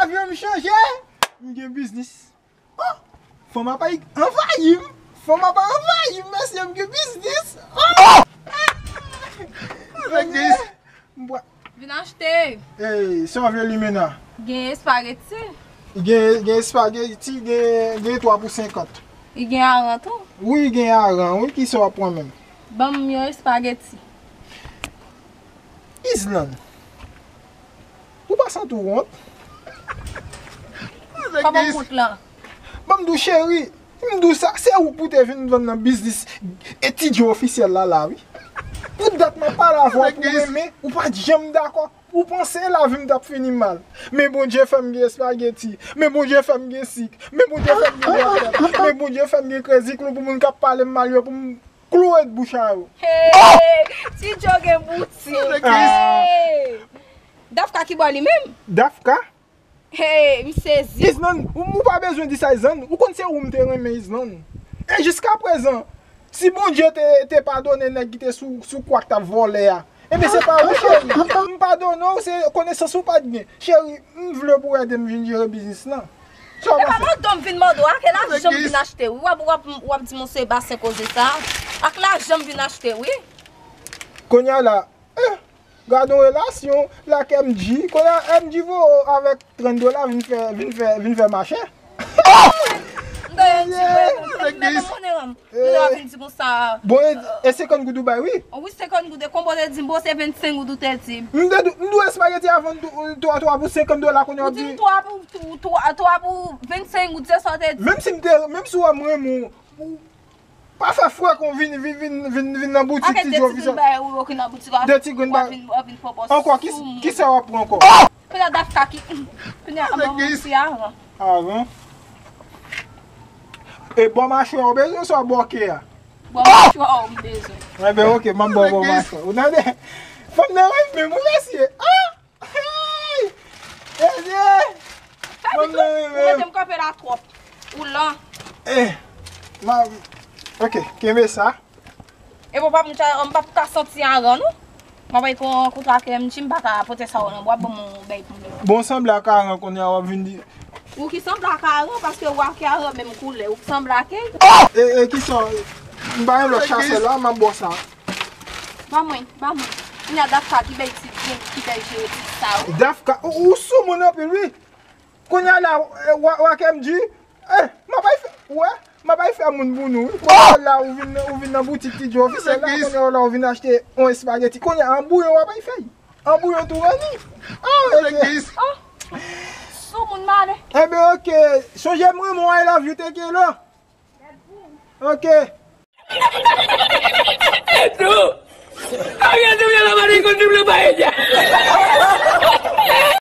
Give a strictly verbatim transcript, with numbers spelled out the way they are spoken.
Vye m chanje, m gen biznis. Oh! Fanm ap anvayi m. Fanm ap anvayi m, mesye, m gen biznis. Oh! M bwa- Vin achte. Ey, sa w vle limenna? Gen espageti. Gen, gen espageti, gen, gen twa pou senkant. Li gen aran tou? Wi, gen aran, wi, kisa w ap pran menm? Ban m yon espageti. Island, ou pa santi w wont? Kòman w kout lan? Ban m di w, cheri, m di w sa, se ou k pou te vin vann nan biznis etidyan ofisyèl la, la, wi. Pou dat m ap pale avè w pou renmen, ou pa t janm dakò. Ou panse lavi m t ap fini mal. Men Bondye fè m gen espageti. Men Bondye fè m gen sik. Men Bondye fè m gen bwatèt. Men Bondye fè m gen krezi klou pou moun k ap pale m mal yo, pou m klouwe bouch a yo. Hey! Ti Djo gen boutik. Hey! Dafka ki bò li menm? Dafka? Hey, m sezi. Isnan, ou, ou pa bezwen di sa, Isnan. Ou konn se ou m te renmen, Isnan. E jiskaprezan, si Bondye te, te padone nèg ki te sou, sou kwak t ap vòlè a, ebyen se pa ou, cheri. M padone w, se konesans ou pa t gen. Cheri, m vle pou w ede m vin jere biznis lan. Sa w panse? E pa mande m vin mande w, a ke lajan m vin achte wi. W ap, w ap, w ap di m se Basen koze sa. Ak lajan m vin achte wi. Kounye a la, eh, gade yon relasyon, la ke M G. Kounye a M G voye w avèk trant dola vin fè, vin fè, vin fè mache. M gen yon ti pwen, m gen yon monnen lan. Yo la vin di konsa. Bon, e, e senkant goud ou bay, wi. Wi, senkant goud. E konbo te di m, bon, se vennsenk goud ou te di m. M te di, m di w espageti a vann twa, twa pou senkant dola, kounye a w ap di. Ou di m twa pou, twa, twa pou vennsenk goud, se sa w te di. Menm si m te, menm si w wè m renmen w, ou pa fè frè kon vin, vin, vin, vin, vin nan boutik ti Djo visa. De ti grenn bay. Ankò, ki, kisa w ap pran ankò? Kounye a Dafka ki, kounye a ban mwen ti avan. Avan. E bò machwè w bezwen swa bò ke a? Bò machwè w bezwen. Enben, oke, m ap ba w bò machwè. Ou tande? Fanm nan renmen m wi, mesye. Ah! Hey! Mesye! Fanm nan renmen m. Ou mete m kanpe la twòp. Ou lan. Eh, ma, oke, kenbe sa. E bon, pa m, m p ap ka santi aran, non. M ap bay kon kontra ke M G, m pa ka pote sa yo nan bwa, ban m yon bèy pou m. Bon, sanble ak aran kounye a w ap vin di. Ou ki sanble ak aran, paske w ak aran menm koulè, ou ki sanble ak. E, e, kisa, m pa gen lòt chasè la, m ap bò sa. Ba mwen, ba mwen. Kounye a Dafka ki bèy ti, ki bèy jere ti sa yo. Dafka, ou, ou sou moun anpil, wi. Kounye a la, eh, w, w ak M G, eh, m ap bay fè, wè, m ap bay fè moun pou nou, wi. Kounye a la, ou vin, ou vin nan boutik ti Djo ofisyèl la, kounye a la, ou vin achte yon espageti. Kounye a, an bouyon w ap bay fèy. An bouyon tou rani. Ah, mesye. Oh, sou moun male. Enben, oke. Sonje m renmen w, I love you, te kelo. Oke. Tou. Ariel te vle la mari konn double paella.